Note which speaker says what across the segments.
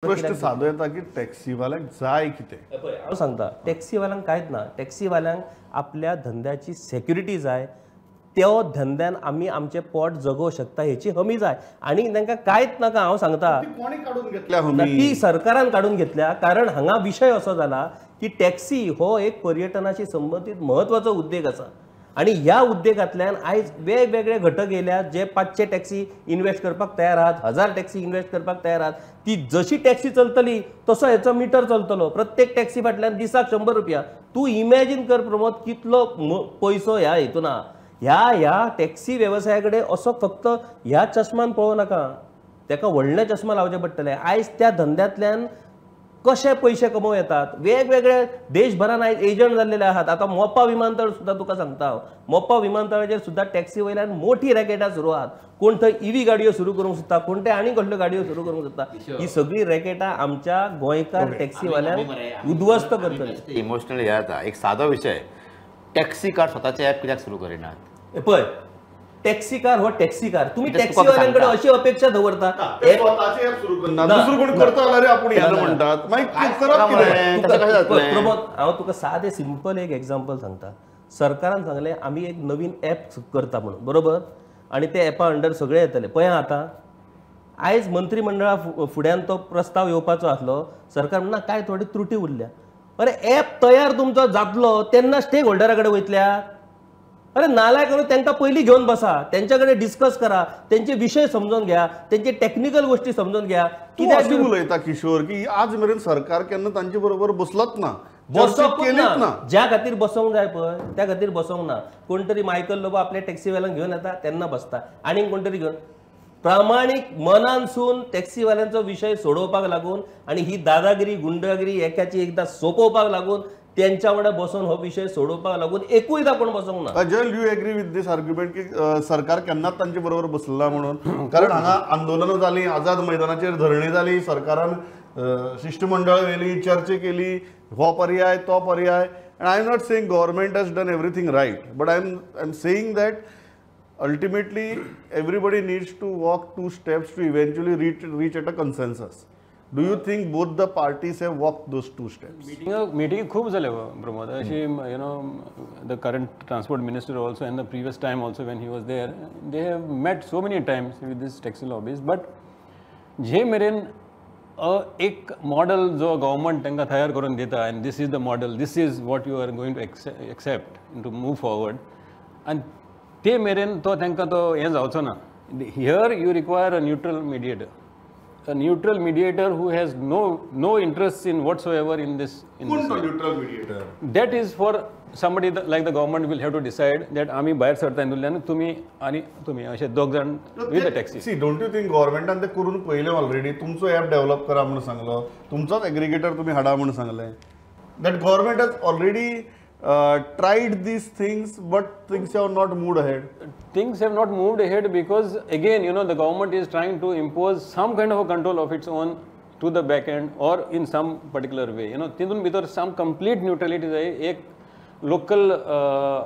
Speaker 1: प्रश्न सादो येता की टॅक्सीवाल्यांक जाय कितें?
Speaker 2: हांव सांगता, टॅक्सीवाल्यांक कांयच ना. टॅक्सीवाल्यांक आपल्या धंद्याची सेक्युरिटी जाय, त्या धंद्यान आमी आमचें पोट जगोवंक शकता हेची हमी जाय, आनी तांकां कांयच नाका. हांव सांगता,
Speaker 1: कोणी काडून घेतल्या हमी?
Speaker 2: ती सरकारान काडून घेतल्या. कारण हांगा विशय असो जाला की टॅक्सी हो एक पर्यटनाशी संबंदीत म्हत्वाचो उद्देग आसा, आनी ह्या उद्देगांतल्यान आयज वेगवेगळे घटक येयल्यात जे 500 टॅक्सी इन्वेस्ट करपाक तयार आहात, 1000 टॅक्सी इन्वेस्ट करपाक तयार आहात. ती जशी टॅक्सी चलतली तसो हेचो मिटर चलतलो. प्रत्येक टॅक्सी फाटल्यान दिसाक 100 रुपया. तूं इमॅजीन कर प्रमोद, कितलो पयसो ह्या हितून आहा. ह्या ह्या टॅक्सी वेवसाया कडेन असो फक्त ह्या चश्मान पळोवं नाका, ताका व्हडले चश्मा लावचे पडटले. आयज त्या धंद्यांतल्यान कशे पयशे कमोवं येतात, वेगवेगळे देशभरान आयज एजंट जाल्लेले आहात. आतां मोपा विमानतळ सुद्दां तुका सांगता हांव, मोपा विमानतळाचेर सुद्दां टॅक्सी वयल्यान मोठी रॅकेटां सुरू आहात. कोण थंय इवी गाडयो सुरू करूंक सोदता, कोण थंय आनी कसल्यो गाडयो सुरू करूंक सोदता. ही सगळी रॅकेटां आमच्या गोंयकार टॅक्सीवाल्यांक उद्ध्वस्त करतली.
Speaker 3: इमोशनल हे जाता. एक सादो विशय, टॅक्सी कार स्वताचे ॲप कित्याक सुरू करिनात?
Speaker 2: पळय, टॅक्सी कार हो टॅक्सी कार, तुम्ही टॅक्सीवाल्यांकडे अशी अपेक्षा दवरता प्रमोद. हांव तुका सादें सिंपल एक एग्जाम्पल सांगता. सरकारान सांगलें आमी एक नवीन ॲप करता म्हणून, बरोबर, आनी ते ॲपा अंडर सगळे येतले. पळय आतां आयज मंत्रीमंडळा फुड्यान तो प्रस्ताव येवपाचो आसलो, सरकार म्हणना काय थोडी त्रुटी उरल्या. अरे ॲप तयार तुमचो जातलो तेन्ना स्टेक होल्डरा कडेन वयतल्या. अरे नालायक करून तांकां पयलीं घेवन बसा, त्यांच्या कडेन डिस्कस करा, त्यांचे विशय समजून घ्या, त्यांचे टेक्निकल गोष्टी समजून घ्या.
Speaker 1: कित्याक उलयता किशोर की आज मेरेन सरकार केन्ना तांचे बरोबर बसलोच ना,
Speaker 2: बसोवंक ना. ज्या खातीर बसोवंक जाय पळय त्या खातीर बसोवंक ना. कोण तरी मायकल लोबो आपल्या टॅक्सीवाल्यांक घेवन येता तेन्ना बसता, आनी कोण तरी घेवन प्रामाणीक मनानसून टॅक्सीवाल्यांचो विशय सोडोवपाक लागून आनी ही दादागिरी गुंडागिरी एकाची एकदां सोंपोवपाक लागून त्यांच्या वांगडा बसून हो विशय सोडोवपाक लागून एकूयदा कोण बसूंक ना.
Speaker 1: Ajay, you agree with this argument की सरकार केन्नाच तांचे बरोबर बसला म्हणून? कारण हांगा आंदोलनां जालीं, आझाद मैदानाचेर धरणी जाली, सरकारान शिश्टमंडळ व्हेली, चर्चा केली, हो पर्याय तो पर्याय. And I am not saying government has done everything right, but I am saying that ultimately everybody needs to walk 2 steps to eventually reach at a consensus. Do you think both the parties have walked those 2 steps?
Speaker 4: Meeting खूब झाले प्रमोद. अशी you know the current transport minister also and the previous time also when he was there, they have met so many times with this taxi lobbies. But जे मेरेन एक model जो government तांकां तयार करून दिता and this is the model, this is what you are going to accept to move forward, आनी ते मेरेन तो तांकां तो हें जावचो ना. Here you require a neutral mediator. A neutral mediator who has no interest in whatsoever in this. In this
Speaker 1: neutral mediator?
Speaker 4: That is for somebody like the government will have to decide that आमी भायर सरता हितूंतल्यान, तुमी आनी तुमी अशे दोग जाण with the taxi.
Speaker 1: See, don't you think गव्हर्मेंटान ते करून पळयलें ऑलरेडी? तुमचो ॲप डेव्हलप करा म्हणून सांगलो, तुमचोच एग्रीगेटर तुमी हाडा म्हणून सांगलें. That government has already tried these things, but things have not moved ahead.
Speaker 4: Things have not moved ahead because again, you know, the government is trying to impose some kind of a control of its own to the back end or in some particular way. You know, तितून भितर some complete neutrality जाय. एक local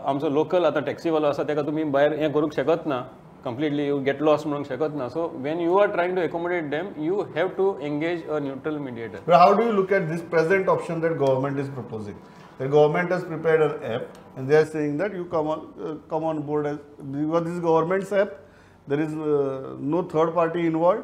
Speaker 4: आमचो local आतां टॅक्सीवालो आसा तेका तुमी भायर हें करूंक शकत ना, completely you get lost म्हणूंक शकत ना. So when you are trying to accommodate them, you have to engage a neutral mediator.
Speaker 1: But how do you look at this present option that government is proposing? The government has prepared an app and they are saying that you come on board as, because this is government's app, there is no third party involved.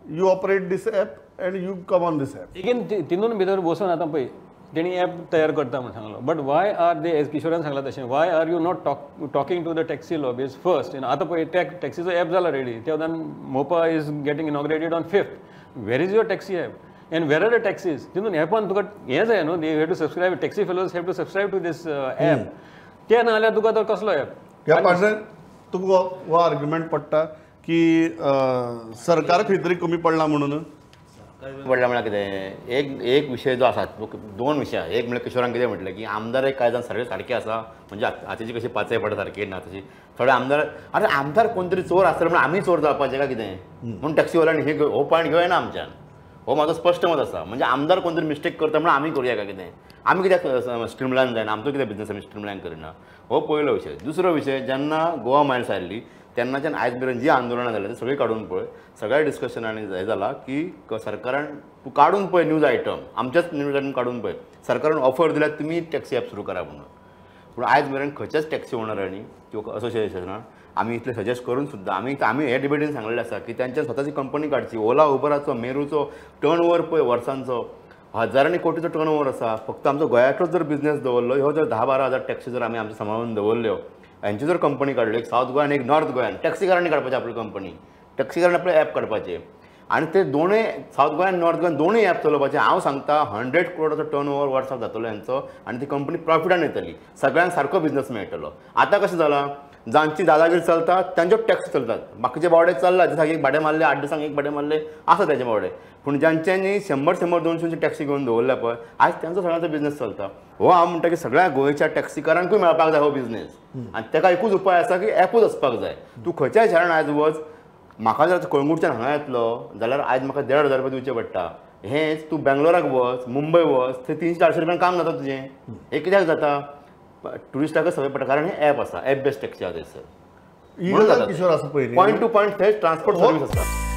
Speaker 1: You operate this app and you come on this app.
Speaker 4: Again, तिनून भितर बसून आतां पळय तेणी app तयार करता म्हण सांगलो, but why are they, as किशोरान सांगला तशें, why are you not talking to the taxi lobbies first? आतां पळय टॅक्सीचो ॲप जाला रेडी, त्या उपरांत Mopa is getting inaugurated on 5th. Where is your taxi app and where are the taxis? तितून ॲपान तुका हें जाय न्हू, they have to subscribe, taxi fellows have to subscribe to this app. ते ना जाल्यार तुका तर कसलो ॲप?
Speaker 1: ह्या पाटल्यान तुका हो आर्ग्युमेंट पडटा की सरकार खंय तरी कमी पडला म्हणून?
Speaker 3: पडला म्हळ्यार कितें, एक एक विशय जो आसा, दोन विशय. एक म्हळ्यार किशोरान कितें म्हटलें की आमदार एक कांय जाण सगळे सारके आसा, म्हणजे आतांची कशी पांचय पडटा सारकी ना तशी थोडे आमदार, आरे आमदार कोण तरी चोर आसतले म्हणून आमी चोर जावपाचें काय कितें म्हणून टॅक्सीवाल्यांनी हे हो पॉयंट घेवया ना आमच्यान. हो म्हाजो स्पश्ट मत आसा. म्हणजे आमदार कोण तरी मिस्टेक करता म्हणून आमी करुया काय कितें, आमी कित्याक स्ट्रीमलायन जायना, आमचो कितें बिजनस आमी स्ट्रीमलायन करिना. हो पयलो विशय. दुसरो विशय, जेन्ना गोवा मायल्स आयली तेन्नाच्यान आयज मेरेन जी आंदोलनां जाल्या ते सगळीं काडून पळय, सगळ्या डिस्कशनांनी हें जालां की सरकारान तूं काडून पळय न्यूज आयटम, आमच्याच न्यूज आयटम काडून पळय, सरकारान ऑफर दिल्यार तुमी टॅक्सी ॲप सुरू करा म्हणून. पूण आयज मेरेन खंयच्याच टॅक्सी ओनरांनी किंवा असोसिएशनान आमी इतलें सजेस्ट करून सुद्दां आमी आमी हे डिबेटीन सांगलेलें आसा की तांच्या स्वताची कंपनी काडची. ओला उबराचो मेरूचो टर्न ओवर पळय वर्सांचो हजारांनी कोटीचो टर्न ओवर आसा. फक्त आमचो गोंयांतलोच जर बिजनेस दवरलो, ह्यो जर 10-12 हजार टॅक्सी जर आमी आमचे सांबाळून दवरल्यो, हेंची जर कंपनी काडली, एक सावथ गोवा आनी एक नॉर्थ गोंयान टॅक्सीकारांनी काडपाची आपली कंपनी, टॅक्सीकारांनी आपले ॲप काडपाचे आनी ते दोनूय सावथ गोवा आनी नॉर्थ गोंयान दोनूय ॲप चलोवपाचे. हांव सांगता 100 करोडाचो टर्न ओवर वर्साक जातलो हेंचो आनी ती कंपनी प्रॉफिटान येतली, सगळ्यांक सारको बिजनस मेळटलो. आतां कशें जालां, जांची दादागिरी चलता तांच्यो टॅक्सी चलतात, बाकीचे बावडे चल्ला, दिसाक एक भाडें मारलें, 8 दिसांक एक भाडें मारलें, आसा तेजे बावडे. पूण ज्यांच्यांनी 100-100, 200 टॅक्सी घेवन दवरल्या पळय, आयज तांचो सगळ्यांचो बिजनस चलता. हो हांव म्हणटा की सगळ्या गोंयच्या टॅक्सीकारांकूय मेळपाक जाय हो बिजनेस. आनी ताका एकूच उपाय आसा की ॲपूच आसपाक जाय. तूं खंयच्याय शहरान आयज वच, म्हाका जर कळंगूटच्यान हांगा येतलो जाल्यार आयज म्हाका 1500 रुपया दिवचे पडटा. हेंच तूं बेंगलोराक वच, मुंबय वच, थंय 300-400 रुपयान काम जाता तुजें. हें कित्याक जाता? टुरिस्टाकच सवय पडटा, कारण हें ॲप आसा, ॲप बेस्ड टॅक्सी आसा थंयसर.
Speaker 1: किशोर आसा पयलीं
Speaker 3: पॉयंट टू पॉयंट थंय ट्रान्सपोर्ट सर्वीस आसा.